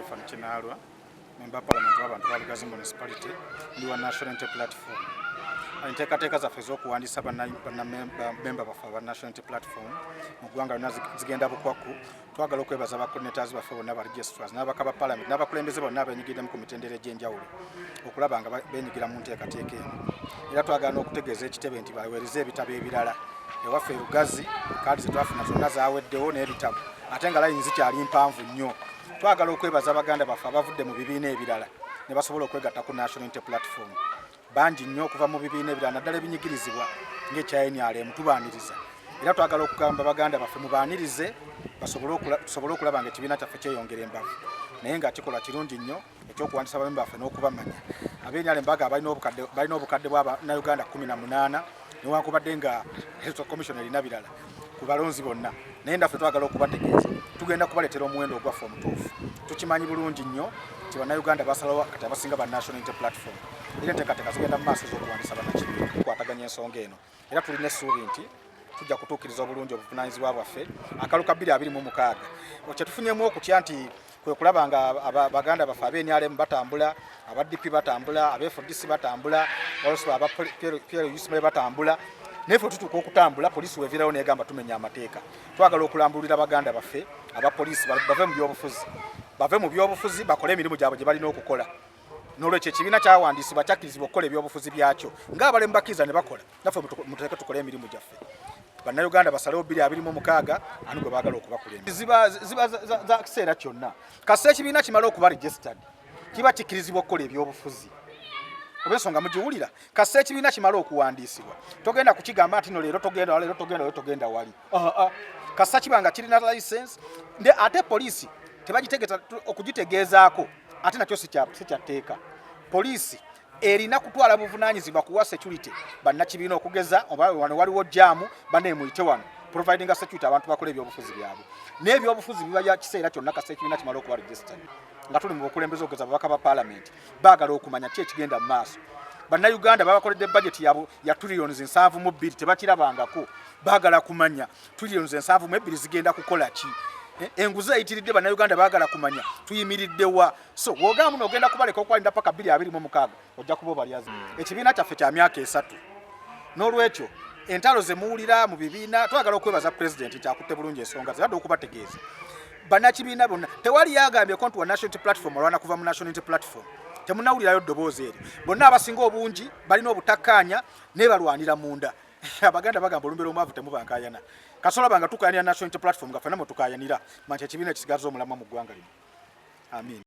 Stephen Kinaalwa, member parliament w'abantu ba Lugazi Municipality, ndi wa National Unity Platform. Enteekateeka zaffe ez'okuwandiisa bannamemba baffe aba National Unity Platform mu ggwanga lyonna zigenda bukwakku. Twagala okwebaza ba coordinators baffe bonna, ba registrars n'ababaka ba parliament n'abakulembeze bonna abenyigiddemu ku mitendera egy'enjawulo okulaba nga benyigira mu nteekateeka eno. Era twagala n'okutegeeza ekitebe nti baweereze ebitabo ebirala ewaffe e Lugazi. Kaadi zetwafuna zonna zaweddewo n'ebitabo, ate nga layini zikyali mpanvu nnyo. Twagala okwebaza baganda baffe abavudde mu bibiina ebirala ne basobola okwegatta ku National Unity Platform, bangi nnyo okuva mu bibiina ebirala, naddala ebinyigirizibwa ng'ekya NRM. Tubaaniriza era twagala okugamba baganda baffe mubaanirize, tusobole okulaba nga ekibiina kyaffe kyeyongera embavu. Naye nga kikolwa kirungi nnyo ekyokuwandisa abamemba baffe n'okubamanya. Ab'e NRM baga balina obukadde bw'abannayuganda 18, newankubadde nga Electoral Commission erina birala ku balonzi bonna. Naye ndaffe twagala okubategeeza, tugenda kubaleetera omuwendo ogwaffe omutuufu. Tukimanyi bulungi nnyo nti Bannayuganda basalawo kati abasinga ba National Unity Platform, era enteekateeka zigenda mu maaso ez'okuwandisa bannakibiina kukwataganya ensonga eno. Era tulina essuubi nti tujja kutuukiriza obulungi obuvunaanyizibwa bwaffe akalu ka 2026. Kyetufunyemu okutya nti kwe kulaba nga baganda baffe ab'e NRM batambula, aba DP batambula, aba FDC batambula, also aba PLU batambula, naye ffe tutuuka okutambula, poliisi wevirawo negamba tumenya amateeka. Twagala okulambulira baganda baffe aba poliisi bave mu byobufuzi, bave mu byobufuzi, bakole emirimu gyabwe gye balina okukola. Nolwekyo ekibiina kyawandiisibwa, kyakkirizibwa okukola ebyobufuzi byakyo ng'abalemu bakkiriza ne bakola. Naffe muteeke tukole emirimu gyaffe. Bannayuganda basalewo 2026 ani gwe baagala okubakulembera. Ziba za kiseera kyonna. Kasita ekibiina kimala okuba registered, kiba kikkirizibwa okukola ebyobufuzi, oba ensonga mugiwulira? Kasita ekibiina kimala okuwandiisibwa, togenda kukigamba nti no leero togenda, leero togenda, leero togenda wali. Ah, ah. Kasita kiba nga kirina license nde ate poliisi tebagitegeeza okugitegeezaako, ate nakyo si kyatteeka. Poliisi erina kutwala buvunaanyizibwa kuwa security bannakibiina, okugeza oba wano waliwo jam, baneemuyite wano, providinga security, abantu bakola ebyobufuzi byabwe. N'ebyobufuzi biba bya kiseera kyonna kasita ekibiina kimala okuba registered. Nga tuli mu bukulembeze, okugeza ababaka ba parliament baagala okumanya ki ekigenda mu maaso. Bannayuganda babakoledde budget yabo ya trillions 72, tebakirabangako. Baagala kumanya trillions 72 zigenda kukola ki. Enguzi eyitiridde, Bannayuganda baagala kumanya tuyimiridde wa. So wogamba muno ogenda kubaleka okwalinda paka 2026, ojja kuba obalyazi. Ekibiina kyaffe kya myaka 3. N'olwekyo entalo ze muwulira mu bibiina, twagala okwebaza Pulezidenti nti akutte bulungi ensonga zibadde okubategeeza bannakibiina bonna. Tewali yagambyeko nti wa National Unity Platform olwana kuva mu National Unity Platform. Temunawulirayo ddoboozi eryo. Bonna abasinga obungi balina obutakkaanya naye balwanira munda. Abaganda bagamba olumbe lw'omwavu temuba nkaayana. Kasola banga tukayanira National Unity Platform nga ffenna mwe tukayanira manti ekibiina ekisigaza omulamwa mu ggwanga lino. Amin.